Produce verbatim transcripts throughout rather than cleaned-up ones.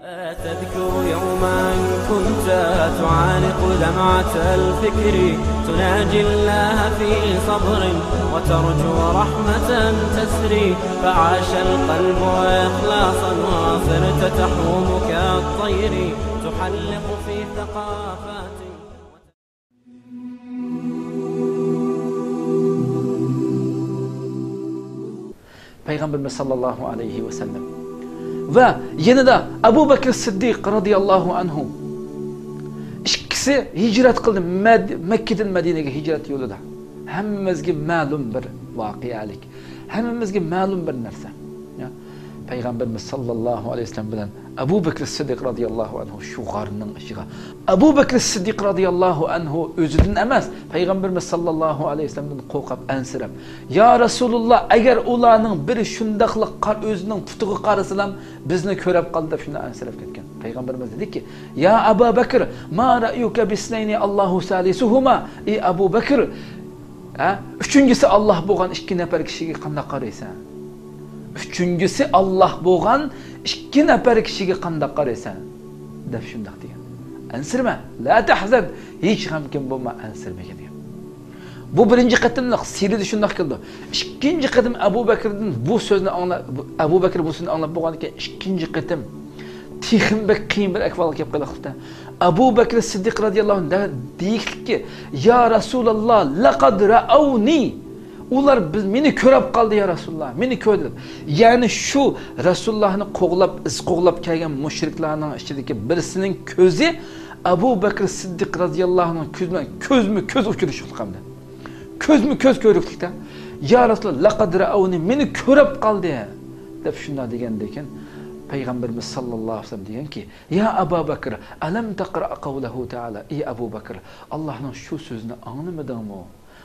تذكر يوما كنت تعانق دمعة الفكر، تناجي الله في صبر وترجو رحمة تسري، فعاش القلب إخلاصا وصرت تحوم كالطير، تحلق في ثقافات. پەيغەمبىرىمىز ساللاللاھۇ ئەلەيھى ۋەسەللەم ۋە يېنىدا ئەبۇ بەكرى سىددىق رازىياللاھۇ ئەنھۇ، ئىككىسى ھىجرەت قىلدى. مەد-، مەككىدىن مەدىنىگە ھىجرەت يولىدا. ھەممىمىزگە مەلۇم بىر ۋەقەلىك، ھەممىمىزگە مەلۇم بىر نەرسە. يا، پەيغەمبىرىمىز ساللاللاھۇ ئەلەيھى ۋەسەللەم بىلەن ئەبۇ بەكرى سىددىق رازىياللاھۇ ئەنھۇ شۇ غارنىڭ ئىچىگە. ئەبۇ بەكرى سىددىق رازىياللاھۇ ئەنھۇ ئۆزىدىن ئەمەس، پەيغەمبىرىمىز ساللاللاھۇ ئەلەيھى ۋەسەللەمدىن قورقۇپ، ئەنسىرەپ، يا رەسۇلۇللا، ئەگەر ئۇلارنىڭ بىرى شۇنداقلا قار-، ئۆزىنىڭ پۇتىغا قارىسىلا، بىزنى كۆرۈپ قالدى دەپ شۇنداق ئەنسىرەپ كەتكەن. پەيغەمبىرىمىز دېدىكى، يا ئەبا بەكر، ما رەئيۇكە بىسنەينى ئاللاھۇ سالىسۇھۇما؟ ئى ئەبۇ بەكر، ھە؟ ئۈچىنچىسى ئاللاھ بولغان ئىككى نەپەر كىشىگە قانداق قارايسەن؟ ئۈچىنچىسى ئاللاھ بولغان ئىككى نەپەر كىشىگە قانداق قارايسەن؟ دەپ شۇنداق دېگەن. ئەنسىرىمە، لا تەھزەن، ھېچ غەمكىن بولما، ئەنسىرىمىگە دېگەن. بۇ بىرىنچى قېتىملىق سىيرىدە شۇنداق كېلىدۇ. ئىككىنچى قېتىم ئەبۇ بەكرىدىن بۇ سۆزنى ئاڭلاپ، ئەبۇ بەكر بۇ سۆزنى ئاڭلاپ بولغاندىن كېيىن ئىككىنچى قېتىم تېخىمۇ بەك قىيىن بىر ئەھۋالغا كېلىپ قېلىپتۇ. ئەبۇ بەكرى سىددىق رازىياللاھۇ ئەنھۇ دە-، دېيىشلىككى، يا رەسۇلاللا، لەقەد رەئەۋنى. ئۇلار بىز، مېنى كۆرۈپ قالدى، يا رەسۇلاللا، مېنى كۆردى دەپ. يەنى شۇ رەسۇلاللانى قوغلاپ، ئىز قوغلاپ كەلگەن مۇشرىكلارنىڭ ئىچىدىكى بىرسىنىڭ كۆزى ئەبۇ بەكرى سىددىق رازىياللاھۇنىڭ كۆزى بىلەن كۆزمۇ كۆز ئۇچرىشىقلىق ئەمدى. كۆزمۇ كۆز كۆرۈكلۈكتە. يا رەسۇلاللا، لەقەد رەئەۋنى، مېنى كۆرۈپ قالدى دەپ شۇنداق دېگەندىن كېيىن پەيغەمبىرىمىز ساللاللاھۇ ئەلەيھى ۋەسەللەم دېگەنكى، يا ئەبا بەكر، ئەلەم تەقرەئ قەۋلەھۇ تەئالا، ئى ئەبۇ بەكر، ئاللاھنىڭ شۇ سۆزىنى ئاڭلىمىدىڭمۇ؟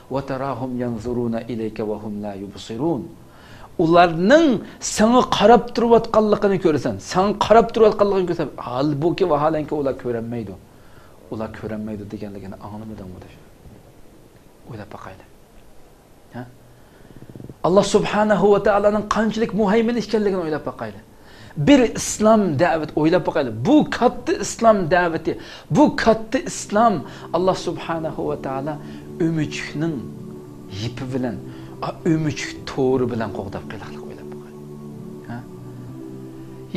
ۋە تەراھۇم يەنزۇرۇنە ئىلەيكە ۋە ھۇم لا يۇبسىرۇن. ئۇلارنىڭ ساڭا قاراپ تۇرۇۋاتقانلىقىنى كۆرىسەن، ساڭا قاراپ تۇرۇۋاتقانلىقىنى كۆرىسەن، ھالبۇكى، ۋاھالەنكى، ئۇلار كۆرەلمەيدۇ. ئۇلار كۆرەلمەيدۇ دېگەنلىكىنى ئاڭلىمىدىڭمۇ دەپ. ئويلاپ باقايلى. ھە؟ ئاللا سۇبھانەھۇ ۋە تائالانىڭ قانچىلىك مۇھەيمىن ئىكەنلىكىنى ئويلاپ باقايلى. بىر ئىسلام دەۋىتى ئويلاپ باقايلى. بۇ كاتتا ئىسلام دەۋىتى، بۇ كاتتا ئىسلام ئاللا سۇبھانەھۇ ۋە تائالا ئۆمۈچۈكنىڭ يىپى بىلەن، ئا، ئۆمۈچۈك تورى بىلەن قوغداپ قېلىقلىق، ئويلاپ باقايلى. ھە؟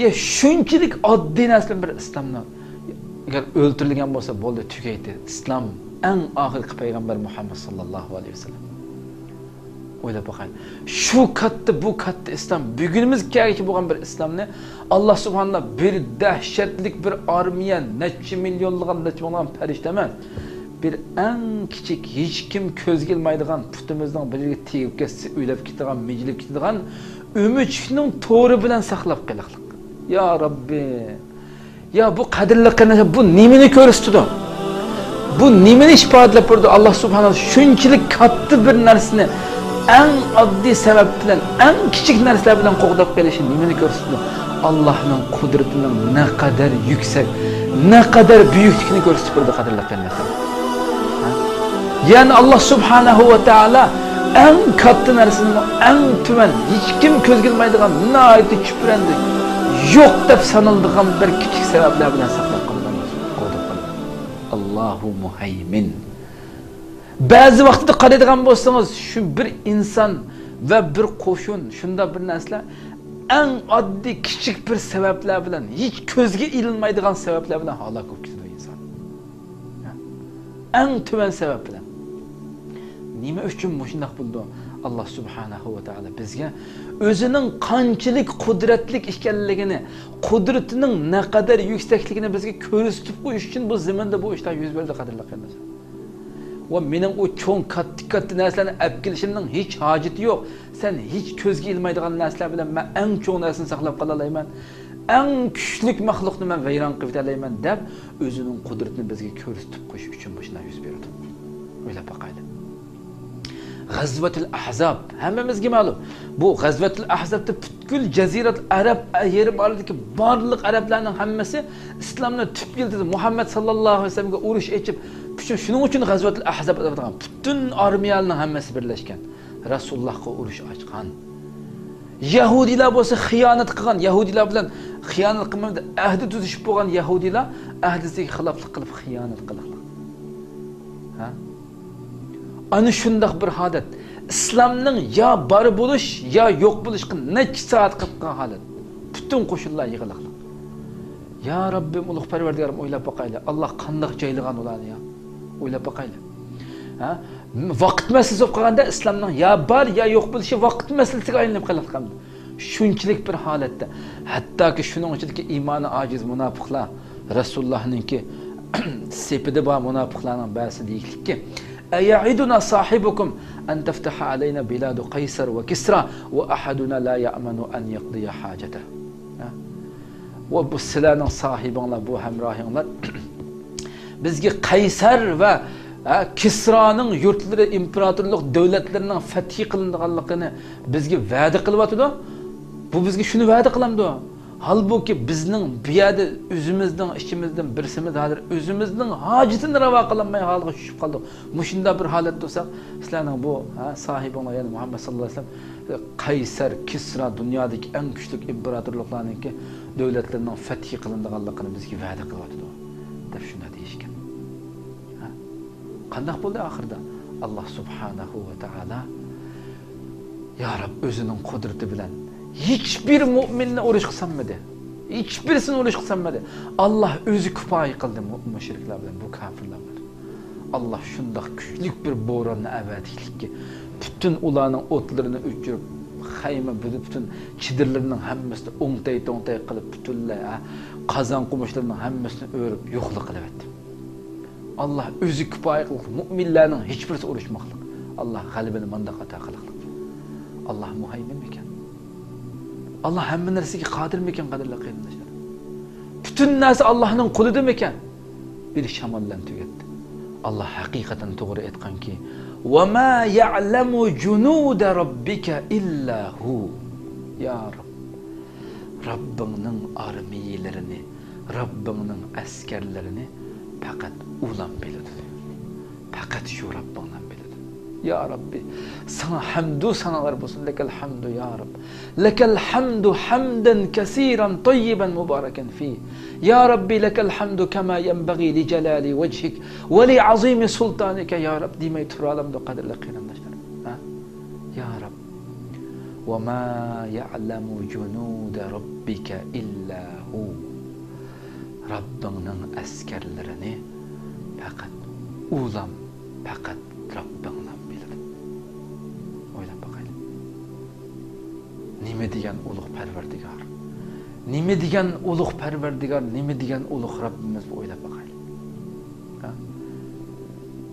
يا شۇنچىلىك ئاددىي نەرسە بىلەن بىر ئىسلامنى، ئەگەر ئۆلتۈرۈلگەن بولسا بولدى، تۈگەيتتى. ئىسلام ئەڭ ئاخىرقى پەيغەمبەر مۇھەممەد ساللاللاھۇ ئەلەيھى ۋەسەللەم. ئويلاپ باقايلى. شۇ كاتتا، بۇ كاتتا ئىسلام، بۈگۈنىمىزگە كەلگۈچە بولغان بىر ئىسلامنى ئاللا سۇبھانەللا بىر دەھشەتلىك بىر ئارمىيە، نەچچە مىليونلىغان، نەچچە مىڭلىغان پەرىشتە ئەمەس، بىر ئەڭ كىچىك، ھېچكىم كۆزگە ئىلمايدىغان، پۇتىمىزنىڭ بىر يېرىگە تېگىپ كەتسە ئۆلۈپ كېتىدىغان، مىجىلىپ كېتىدىغان ئۆمۈچۈكنىڭ تورى بىلەن ساقلاپ قېلىقلىق. يا رەببى! يا بۇ قەدىرلىك قېرىنداشلار، بۇ نېمىنى كۆرسىتىدۇ؟ بۇ نېمىنى ئىپادىلەپ بېرىدۇ؟ ئاللا سۇبھانەھۇ شۇنچىلىك كاتتا بىر نەرسىنى ئەڭ ئاددىي سەۋەب بىلەن، ئەڭ كىچىك نەرسىلەر بىلەن قوغداپ قېلىشى نېمىنى كۆرسىتىدۇ؟ ئاللانىڭ قۇدرىتىنىڭ نەقەدەر يۈكسەك، نەقەدەر بۈيۈكلۈكىنى كۆرسىتىپ بېرىدۇ، قەدىرلىك قېرىنداشلار. يەنى ئاللا سۇبھانەھۇ ۋە تائالا ئەڭ كاتتا نەرسىنىمۇ ئەڭ تۆۋەن، ھېچكىم كۆزگە ئىلمايدىغان، ناھايىتى چۈپرەندە، يوق دەپ سانىلىدىغان بىر كىچىك سەۋەبلەر بىلەن ساقلاپ قالىدۇ، قوغداپ قالىدۇ. ئاللاھۇ مۇھەيمىن. بەزى ۋاقىتتا قارايدىغان بولسىڭىز، شۇ بىر ئىنسان ۋە بىر قوشۇن، شۇنداق بىر نەرسىلەر ئەڭ ئاددىي كىچىك بىر سەۋەبلەر بىلەن، ھېچ كۆزگە ئىلىنمايدىغان سەۋەبلەر بىلەن ھالاك بولۇپ كېتىدۇ ئىنسان. ئەڭ تۆۋەن سەۋەب بىلەن. نېمە ئۈچۈن مۇشۇنداق بولىدۇ؟ ئاللا سۇبھانەھۇ ۋە تائالا بىزگە ئۆزىنىڭ قانچىلىك قۇدرەتلىك ئىكەنلىكىنى، قۇدرىتىنىڭ نەقەدەر يۈكسەكلىكىنى بىزگە كۆرسىتىپ قويۇش ئۈچۈن بۇ زېمىندا بۇ ئىشلار يۈز بەردى، قەدىرلىك قېرىنداشلار. ۋە مېنىڭ ئۇ چوڭ كاتتا-كاتتا نەرسىلەرنى ئەپ كېلىشىمنىڭ ھېچ ھاجىتى يوق. سەن ھېچ كۆزگە ئىلمايدىغان نەرسىلەر بىلەن مەن ئەڭ چوڭ نەرسىنى ساقلاپ قالالايمەن. ئەڭ كۈچلۈك مەخلۇقنى مەن ۋەيران قىلىۋېتەلەيمەن دەپ، ئۆزىنىڭ قۇدرىتىنى بىزگە كۆرسىتىپ قويۇش ئۈچۈن مۇشۇنداق يۈز بېرىدۇ. ئويلاپ باقايلى. غەزۋەتۇل ئەھزاب، ھەممىمىزگە مەلۇم. بۇ غەزۋەتۇل ئەھزابتا پۈتكۈل جەزىرەتۇل ئەرەب يېرىم ئارىلىدىكى بارلىق ئەرەبلەرنىڭ ھەممىسى ئىسلامنىڭ تۈپ يىلتىزى مۇھەممەد ساللاللاھۇ ئەلەيھى ۋەسەللەمگە ئۇرۇش ئېچىپ، شۇ، شۇنىڭ ئۈچۈن غەزۋەتۇل ئەھزاب دەپ ئاتالغان. پۈتۈن ئارمىيەلەرنىڭ ھەممىسى بىرلەشكەن. رەسۇلۇللاھقا ئۇرۇش ئاچقان. يەھۇدىيلار بولسا خىيانەت قىلغان، يەھۇدىيلار بىلەن خىيانەت قىلمايمىز دەپ ئەھدى تۈزۈشۈپ بولغان يەھۇدىيلار ئەھدىسىگە خىلاپلىق قىلىپ خىيانەت قىلىقلىق. ھە؟ ئەنە شۇنداق بىر ھالەت. ئىسلامنىڭ يا بار بولۇش، يا يوق بولۇشقا نەچچە سائەت قىلىپ قالغان ھالەت. پۈتۈن قوشۇنلار يىغىلىقلىق. يا رەببىم، ئۇلۇغ پەرۋەردىگارىم، ئويلاپ باقايلى. ئاللاھ قانداق جايلىغان ئۇلارنى يا؟ ئويلاپ باقايلى. ھە؟ ۋاقىت مەسىلىسى بولۇپ قالغاندا ئىسلامنىڭ يا بار، يا يوق بولۇشى ۋاقىت مەسىلىسىگە ئايلىنىپ قېلىۋاتقان. شۇنچىلىك بىر ھالەتتە. ھەتتاكى شۇنىڭ ئىچىدىكى ئىمانى ئاجىز مۇناپىقلار، رەسۇلۇللاھنىڭكى سېپىدە بار مۇناپىقلارنىڭ بەزىسى دېيىشلىككى، أيعدنا صاحبكم أن تفتح علينا بلاد قيصر وكسرى وأحدنا لا يأمن أن يقضي حاجته. ھە؟ ۋە بۇ سىلەرنىڭ ساھىبىڭلار، بۇ ھەمراھىڭلار بىزگە قەيسەر ۋە، ھە، كىسرانىڭ يۇرتلىرى، ئىمپېراتورلۇق دۆلەتلىرىنىڭ فەتھى قىلىنىدىغانلىقىنى بىزگە ۋەدە قىلىۋاتىدۇ. بۇ بىزگە شۇنى ۋەدە قىلامدۇ؟ ھالبۇكى، بىزنىڭ بۇ يەردە ئۆزىمىزنىڭ ئىچىمىزدىن بىرسىمىز ھازىر ئۆزىمىزنىڭ ھاجىتىنى راۋا قىلالماي ھالغا چۈشۈپ قالدۇق. مۇشۇنداق بىر ھالەتتە تۇرساق، سىلەرنىڭ بۇ، ھە، ساھىبىڭلار، يەنى مۇھەممەد ساللاللاھۇ ئەلەيھى ۋەسەللەم، قەيسەر، كىسرا، دۇنيادىكى ئەڭ كۈچلۈك ئىمپېراتورلۇقلارنىڭكى دۆلەتلىرىنىڭ فەتھى قىلىنىدىغانلىقىنى بىزگە ۋەدە قىلىۋاتىدۇ، دەپ شۇنداق دېيىشكەن. ھە؟ قانداق بولدى ئاخىرىدا؟ ئاللاھ سۇبھانەھۇ ۋە تائالا، يا رەب، ئۆزىنىڭ قۇدرىتى بىلەن ھېچبىر مۇئمىننى ئۇرۇشقا سالمىدى. ھېچبىرسىنى ئۇرۇشقا سالمىدى. ئاللاھ ئۆزى كۇپايە قىلدى مۇ-، مۇشرىكلار بىلەن، بۇ كاپىرلار بىلەن. ئاللاھ شۇنداق كۈچلۈك بىر بوراننى ئەۋەتىشلىككە، پۈتۈن ئۇلارنىڭ ئوتلىرىنى ئۆچۈرۈپ، خەيمە بۈزۈپ، پۈتۈن چېدىرلىرىنىڭ ھەممىسىنى ئوڭتەي-توڭتەي قىلىپ، پۈتۈنلەي، ھە، قازان قومۇشلىرىنىڭ ھەممىسىنى ئۆرۈپ، يوقلا قىلىۋەتتى. ئاللاھ ئۆزى كۇپايە قىلغان، مۇئمىنلارنىڭ ھېچبىرسى ئۇرۇشماقلىق. ئاللاھ غەلىبىنى مانداق ئاتا قىلىقلىق. ئاللاھ مۇھەيمىنمىكەن؟ ئاللاھ ھەممە نەرسىگە قادىرمىكەن، قەدىرلىك قېرىنداشلار؟ پۈتۈن نەرسە ئاللاھنىڭ قولىدىمىكەن؟ بىر شامال بىلەن تۈگەتتى. ئاللاھ ھەقىقەتەن توغرا ئېيتقانكى، وما يعلم جنود ربك إلا هو. يا رەب، رەببىڭنىڭ ئارمىيىلىرىنى، رەببىڭنىڭ ئەسكەرلىرىنى پەقەت ئۇلام بىلىدۇ. پەقەت شۇ رەببىڭلام بىلىدۇ. يا رەببى، ساڭا ھەمدۇ سانالار بولسۇن. لەكەل ھەمدۇ يا رەب. لەكەل ھەمدۇ ھەمدەن كەسىرەن تەييىبەن مۇبارەكەن فىھ. يا رەببى، لەكەل ھەمدۇ كەما يەنبەغى لىجەلالى ۋەجھىك ۋە لىئەزىمى سۇلتانىك يا رەب دېمەي تۇرالامدۇ، قەدىرلىك قېرىنداشلار؟ ھە؟ يا رەب. وما يعلم جنود ربك إلا هو. رەببىڭنىڭ ئەسكەرلىرىنى پەقەت ئۇلام، پەقەت رەببىڭلام بىلىدۇ. ئويلاپ باقايلى. نېمە دېگەن ئۇلۇغ پەرۋەردىگار؟ نېمە دېگەن ئۇلۇغ پەرۋەردىگار؟ نېمە دېگەن ئۇلۇغ رەببىمىز؟ بۇ ئويلاپ باقايلى. ھە؟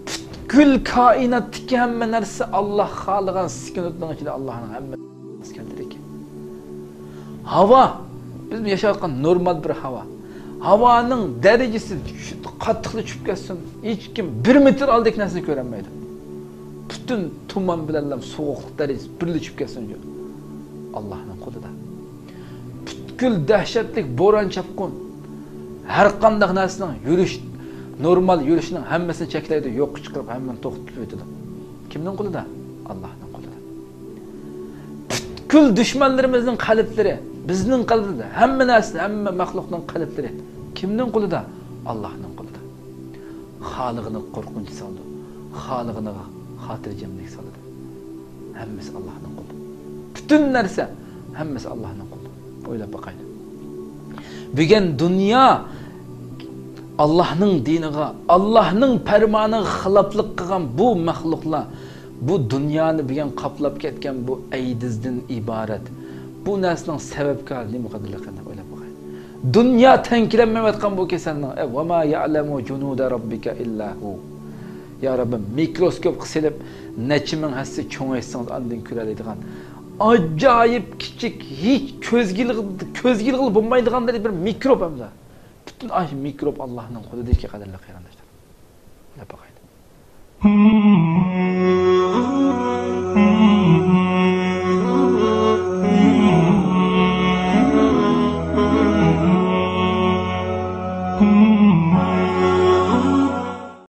پۈتكۈل كائىناتتىكى ھەممە نەرسە ئاللاھ خالىغان سېكۇنتنىڭ ئىچىدە ئاللاھنىڭ ھەممە ئەسكەرلىرى ئىكەن. ھاۋا، بىز ياشاۋاتقان نورمال بىر ھاۋا. ھاۋانىڭ دەرىجىسى چۈش-، قاتتىقلا چۈشۈپ كەتسۇن، ھېچكىم بىر مېتىر ئالدىدىكى نەرسىنى كۆرەلمەيدۇ. پۈتۈن تۇمان بىلەنلا سوغۇقلۇق دەرىجىسى بىرلا چۈشۈپ كەتسۇن، ئاللاھنىڭ قولىدا. پۈتكۈل دەھشەتلىك بوران-چاپقۇن، ھەر قانداق نەرسىنىڭ يۈرۈش، نورمال يۈرۈشىنىڭ ھەممىسىنى چەكلەيدۇ، يوققا چىقىرىپ، ھەممىنى توختىتىۋېتىدۇ. كىمنىڭ قولىدا؟ ئاللاھنىڭ قولىدا. پۈتكۈل دۈشمەنلىرىمىزنىڭ قەلبلىرى، بىزنىڭ قەلبىمىزدە، ھەممە نەرسە، ھەممە مەخلۇقنىڭ قەلبلىرى كىمنىڭ قولىدا؟ ئاللاھنىڭ قولىدا. خالىغىنىغا قورقۇنچ سالىدۇ، خالىغىنىغا خاتىرجەملىك سالىدۇ. ھەممىسى ئاللاھنىڭ قولىدا. پۈتۈن نەرسە، ھەممىسى ئاللاھنىڭ قولىدا. ئويلاپ باقايلى. بۈگۈن دۇنيا ئاللاھنىڭ دىنىغا، ئاللاھنىڭ پەرمانىغا خىلاپلىق قىلغان بۇ مەخلۇقلار، بۇ دۇنيانى بۈگۈن قاپلاپ كەتكەن بۇ ئەيدىزدىن ئىبارەت بۇ نەرسىنىڭ سەۋەبكارى نېمە، قەدىرلىك قېرىنداش؟ ئويلاپ باقايلى. دۇنيا تەڭكىلەنمەيۋاتقان بۇ كېسەلنىڭ، ئە، ۋەما يەئلەمۇ جۇنۇدە رەببىكە ئىللا ھۇ. يا رەببىم، مىكروسكوپقا سېلىپ، نەچچە مىڭ ھەسسە چوڭايتسىڭىز، ئاندىن كۆرەلەيدىغان ئاجايىپ كىچىك، ھېچ كۆزگە ئىلغىلى، كۆزگە ئىلغىلى بولمايدىغاندەك بىر مىكروب ئەمدى. پۈتۈن ئاشۇ مىكروب ئاللاھنىڭ قولىدىكى، قەدىرلىك قېرىنداشلار. ئويلاپ باقايلى.